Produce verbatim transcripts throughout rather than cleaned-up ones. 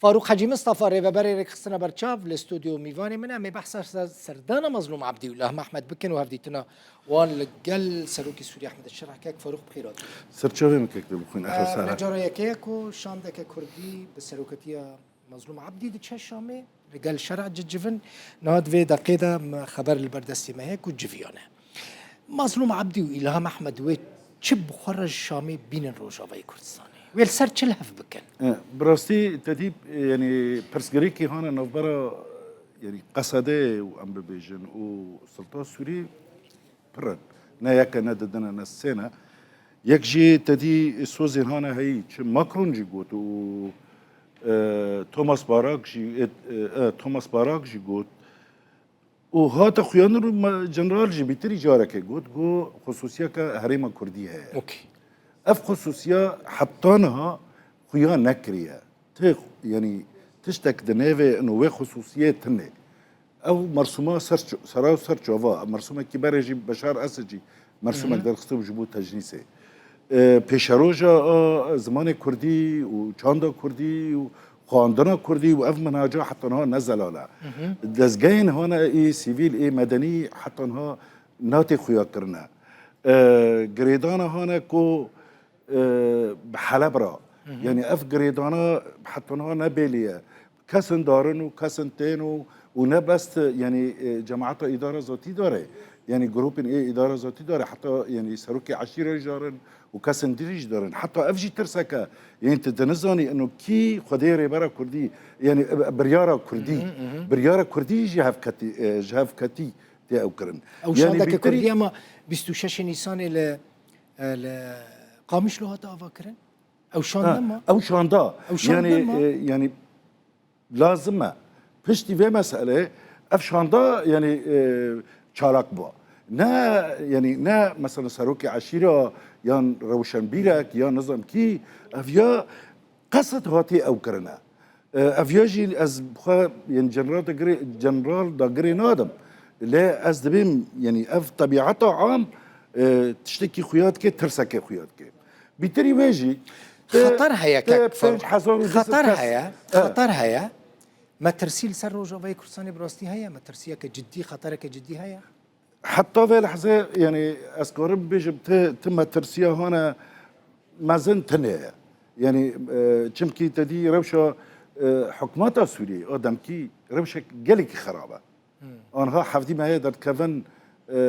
Farûq Hecî Mistefa, rêveberê rêkxistina berçav, li stûdyo mîvanê min e. Em ê behsa ser-, serdana Mezlûm Ebdî û Îlham Ehmed bikin û hevdîtina wan li gel Serokê Sûriyê Ehmed Şerh. Kek Farûq, bi xêr hatî. Serçavê min kek, te bixwîn. Ehla sehla. Ev ne cara yekê ye ku şandeke kurdî bi serokatiya Mezlûm Ebdî diçe Şamê, li gel Şerh cicivin. Niha di vê deqê de me xeber li ber destê me heye ku civiyane. Mezlûm Ebdî û Îlham Ehmed wê çi bi xwe re ji Şamê bînin Rojavayê Kurdistanê? Wê li ser çi li hev bikin? E, bi rastî te dî, e, yanî pirsgirêkî hane navbera, yanî Qesedê û em bibêjin û Silta Sûrî pir in. Ne yek e, ne didin e, ne sê ne. Yek jî te dî sozên hane heyî, çi Macron jî got û, e, Thomas Barak jî, e, e, e, Thomas Barak jî got. Û hate xuyandin û me, General jî bîtirî careke got, got, xusûsiyeke herêma Kurdî heye. Okey. Ev xusûsiya heta niha xuya nekiriye. Tê, yanî tiştek di nêvê ino wê xusûsiyê tune. Ew mersûma ser ç-, sera û ser çava, mersûmekî berê jî Beşar Esed jî mersûmek Hı hı. derxistibû ji bo tecnîsê. E, pêşeroja a zimanê kurdî û çanda kurdî û xwendina kurdî û ev minhaca heta niha ne zelal e. Hı hı. Dezgehên hane ê sivîl, ê medenî heta niha natê xuya kirine. E, girêdana hane ku, e, bi Heleb re. Hı hı. Yanî ev girêdana heta niha ne bêlî ye. Kesin darin û kesin tên û, û ne bes, yanî, e, cemaeta îdara zatî dare. Yanî grûpên ê îdara zatî dare. Heta, yanî serokê eşîre jî darin û kesên dî jî darin. Heta ev jî tirsek e. Yanî tu dinizanî ino kî xwedê rêbera kurdî, yanî, e, biryara kurdî. Hı hı, hı hı. Biryara kurdî ji hevketî, e, ji hevketî tê ew kirin. Ew Yanî şandeke bîtirî kurdî ama bîst û şeş Nîsanê li, e, li Qamişlo hate avakirin? Ew şandin Ha, ma? Ew şanda. Ew şandin Yanî, ma? e, yanî lazim e. Piştî vê meselê ev şanda, yanî, e, çalak bû. Ne, yanî ne mesela serokê eşîra yan rewşenbîrek yan nizam kî, ev ya qesid hatî ew kirine. E, ev ya jî ez bi xwe, yanî general de girê, general de girê nadim. Lê ez dibêm, yanî ev tebiata am, e, tiştekî xuya dike, tirsekê xuya dike. Bîtirî wê jî, e, Xeter heye, e, kek Farûq. pênc hezar û du sed Xeter kes. heye, E. xeter heye. Metirsî li ser Rojavayê Kurdistanê bi rastî heye? Metirsiyeke cidî, xetereke cidî heye? Heta vê lehzê, yanî ez karim bibêjim, ti, ti metirsiya hane mezin tune ye. Yanî, e, çimkî te dî rewşa, e, hikûmeta Sûriyê, a demkî rewşek gelekî xerab e. Hmm. Anha hevdî me heye derdikevin, e,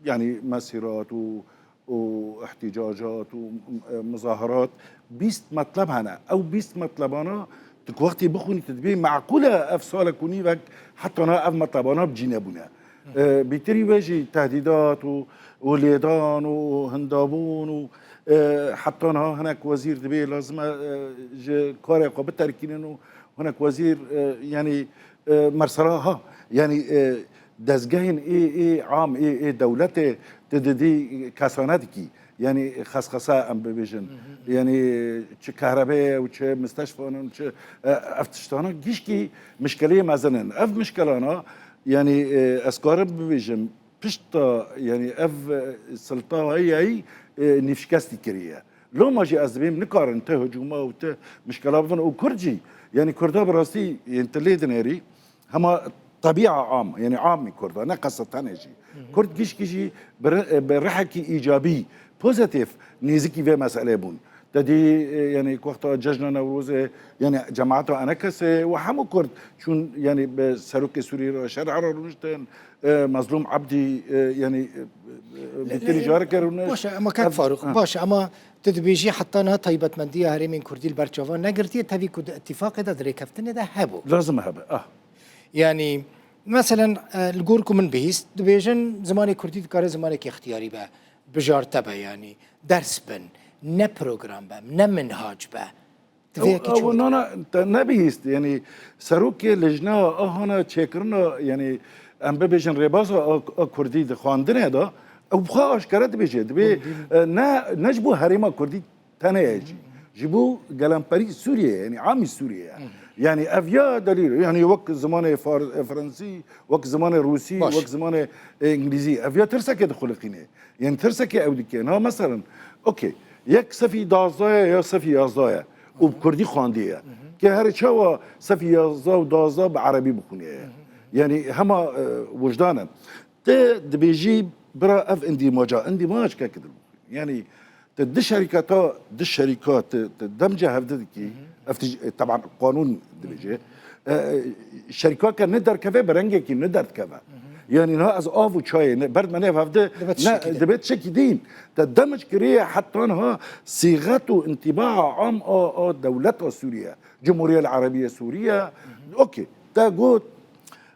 yanî mesîrat û, û îhtîcacat û, e, muzahirat, bîst metleb hene. Ew bîst metlebana tu ku wextî bixwînî, tu dibî meqûl e ev salek û nîvek heta niha ev metlebana bi cî nebûne. E, bîtirî wê jî tehdîdat û, û lêdan û hindabûn û, e, heta niha hinek wezîr dibê lazim e, e, ji karê xwe biterkînin û hinek wezîr, e, yanî, e, mersela ha, yanî, e, dezgehên ê, ê am, ê, ê dewletê tu didî kesane dikî. Yanî xesxese em bibêjin. Hı hı. Yanî çi kehrebe û çi misteşfan û çi, e, ev tiştana gişkî mişkeleyê mezin in. Ev mişkelana, yanî, e, ez karim bibêjim, pişta, yanî ev, e, silta heyî, e, nîvşikestî kiriye. Loma jî ez dibêm nikarin ti hicûma û ti mişkela bibin û Kurd jî, yanî Kurda bi rastî, yên tu lê dinêrî, hema tebîa am, yanî amî Kurda, ne qese tenê jî. Hı hı. Kurd gişkî jî bi re-, bi rihekî îcabî, pozîtîf nêzikî vê meselê bûn. Te dî, e, yanî ku wexta cejna Newrozê, yanî cemaeta enekesê û hemû Kurd çûn, yanî bi serokê Sûrî re şer'a re rûniştin, e, Mezlûm Ebdî, e, yanî, e, e, Le-, bîtirî le-, careke rûne. Baş e, ama kak Ev-, Farûq, ha. baş e, ama tu dibêjî heta niha taybetmendiya herêmên Kurdî li ber çavan negirtiye, tevî ku di îtîfaqê de, di rêkeftinê de hebû. Lazim e hebe, ah. Yanî, meselen, e, li gor ku min bihîst, dibêjin zimanê Kurdî dikare zimanekî îxtiyarî be, bijarte be, yanî ders bin, ne program be, ne minhac be. Divê Ew, yekî ew çi nana te nebihîst, yanî serokê lijna a hana çêkirina, yanî em bibêjin rêbaza a, a kurdî di xwendinê de, ew bi xwe aşkere dibêje, dibê, Hı hı. e, ne, ne ji bo herêma kurdî tenê ye jî. Hı hı. Ji bo gelemperî Sûriyê, yanî amî Sûriyê ye. Hı hı. Yanî ev ya delîl, yanî wek zimanê far-, e, fransî, wek zimanê rûsî, Baş. wek zimanê, e, îngilîzî. Ev ya tirsekê dixuliqîne. Yanî tirsekê ew dike. Na meselen, okey, yek sefî dazdayê ya sefî yazdayê. û bi kurdî xwendiye. Ke herê çawa sefî yazdeh û duwazdeh bi erebî bixwîniye. Yanî hema, e, wijdan in. Te dibêjî bira ev îndîmaca, îndîmac kek dil bixwîn. Yanî te di şerîkata, di şerîka te, te demce hevdi dikî, ev tij-, e, teban qanûn dibêje. E, e, şerîkake ne derkeve, bi rengekî ne derdikeve. Yanî niha ez av û çayê ne, berd me nêv hevdi, Dibe ne, tiştekî din. Dibe tiştekî din. Te demc kiriye heta niha sîxet û întîbaa am a, a dewleta Sûriye. Cumhuriyet Erebiye Sûriye. Okey. Te got,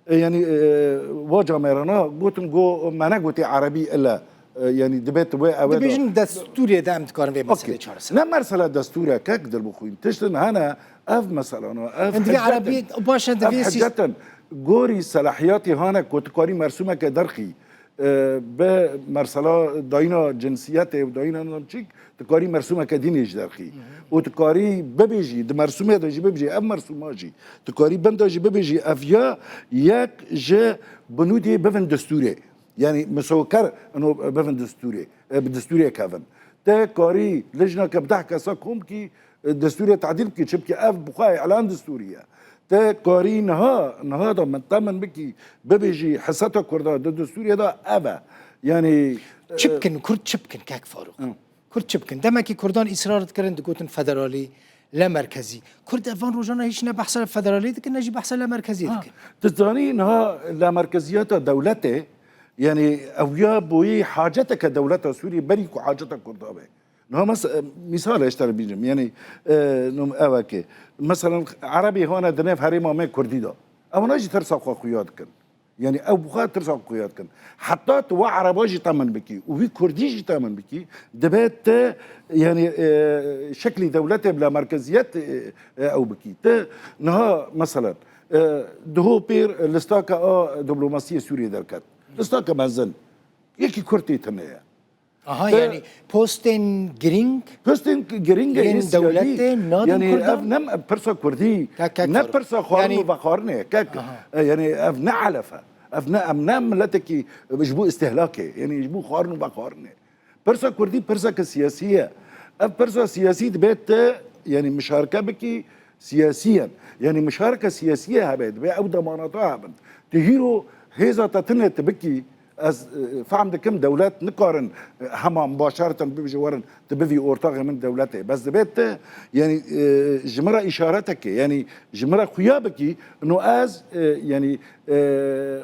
e, yanî, e, wa camerana gotin, go, me negotê erebî ile, e, yanî dibe tu wê ewe de. Dibêjin destûrê de em dikarin vê meselê Okey. Çareser. Ne mesela destûre kek dil bixwîn. Tiştin hene ev meselana, ev Em divê hiccetin. Erebî, baş e, Ev divê sîs- hiccetin. Gorî selahiyatê hane ku tu karî mersûmeke derxî, e, bi mersela dayîna cinsiyetê û dayîna namçîk, tu karî mersûmeke dînê ji derxî. Û tu karî bibêjî, di mersûmê de jî bibêjî, ev mersûma jî, tu karî benda jî bibêjî, ev ya yek ji binûdê bivin destûrê. Yanî misoker ino bivin destûrê, e, bi destûrê kevin. Te karî lijneke bi deh kesa kom kî, e, destûrê tedîl bikî, çi bikî, ev bi xwe îlan destûrî ye. Te karî niha, niha da min temin bikî, bibêjî heseta Kurda di destûrê de ev e. Yanî, Çi e, bikin, Kurd çi bikin, kek Farûq? Hı. Kurd çi bikin? Demekî Kurdan îsrar dikirin, digotin federalî, lemerkezî. Kurd ev van rojana hiç ne behsa federalî dikin, ne jî behsa lemerkezî Ha, dikin. Tu zanî niha lemerkeziyata dewletê, yanî ew ya boyî haceteke dewleta Sûriyê berî ku haceta Kurda be. Niha mes-, e, mîsal ez te re bînim, yanî, e, num-, ew e ke, meselen, Erebê hane di nêv herêma me Kurdî de. Ewana jî tirsa xwe xuya dikin. Yanî ew bi xwe tirsa xuya dikin. Heta tu wa Ereba jî temin bikî û wî Kurdî jî temin bikî, dibe te, yanî, e, şeklî dewletê bila merkeziyet, e, e, ew bikî. Te niha, meselen, e, diho pêr listake a diplomasiyê Sûriyê derket. Listake mezin. Yekî Kurd tê tune ye. Aha, Te- yanî postên girîng Postên girîng e yên yên siyasî. Dewletê nadin Yanî Kurdan? Ev ne pirsa Kurdî, Kek, kek ne Farûq. Pirsa xwarin Yanî û vexwarin e. Kek, Aha. e, yanî ev ne elef e. Ev ne, em ne miletekî ji bo îstihlakê. Yanî ji bo xwarin û vexwarin e. Pirsa Kurdî pirseke siyasî ye. Ev pirsa siyasî dibe te, yanî mişareke bikî siyasiyen. Yanî mişareke siyasî ye hebe, dibe ew demanata hebin. Tu hîro hêza te tune tu bikî, Ez, e, fehm dikim dewlet nikarin, e, hema mubaşereten bibêje werin, tu bivî ortaxê min dewletê. Bes dibe te, yanî, e, ji min re îşareteke, yanî ji min re xuya bikî, no ez, e, yanî, e,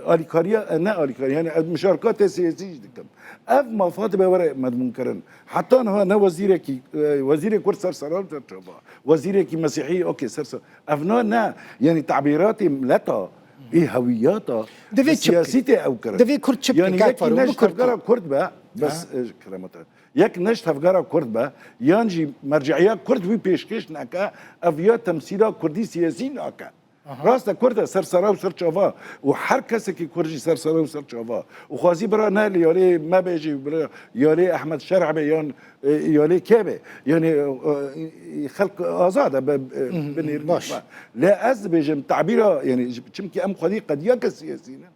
alîkariya, e, ne alîkariya, yanî ez mişarkatê siyasî jî dikim. Ev mafa dibe were medmûnkirin. Heta niha ne wezîrekî, e, wezîrê Kurd ser seran ser çava, wezîrekî Mesîhî, okey, ser ser. Ev na ne, yanî tabîratê mileta, ê hewiyata, Divê bi çi bikin? Siyasîtê ew kirin. Divê Kurd çi bikin, Yanî kak yekî Farûq, ne bi ji Kurd tevgera Kurd be, bes, Ha. e, kiremete. Yek ne ji tevgera Kurd be, yan jî merciiya Kurd wî pêşkêş neke, ev ya temsîla Kurdî siyasî nake. Aha. Rast e, Kurd e, ser sera û ser çava û her kesekî Kurd jî ser sera û ser çava û xwazî bira ne li yarê me be jî, bira yarê Ehmed Şerh be yan, e, yarê kê be. Yanî, e, e, xelk azad e, be, e, Hı hı, binêrin baş. Lê ez dibêjim, tabîra, yanî, çimkî em xwedî qediyeke siyasî ne.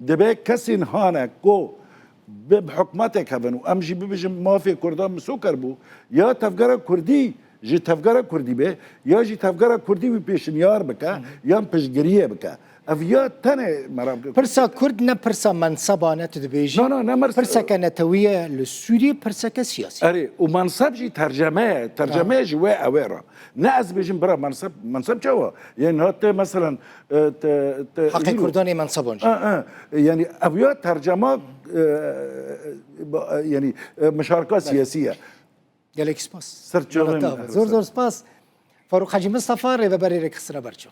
Dibe kesên hane ku bi, bi hikûmetek hebin û em jî bibêjin mafê Kurdan misoker bû, ya tevgera Kurdî ji tevgera Kurdî be, ya jî tevgera Kurdî wî pêşinyar bike, Hı hı. yan piştgiriyê bike. Ev ya tenê meram Pirsa Kurd ne pirsa menseba ne tu dibêjî. Na, na, ne mers- Pirseke netewî ye li Sûriyê, pirseke siyasî. Erê, û menseb jî terceme ye. Terceme Ha. ji wê ew ê re. Ne ez bêjim bira menseb, menseb çawa? Yanî niha te meselen, e, te, te Heqê hîro- Kurdan ê menseban jî. E, e, yanî ev ya tercema, e, ba- e, yanî, e, mişarka siyasî ye. Gelek spas. Ser çavên Mehmet Ağa. Zor zor spas. Farûq Hecî Mistefa, rêveberê Rêkxistina Berçav.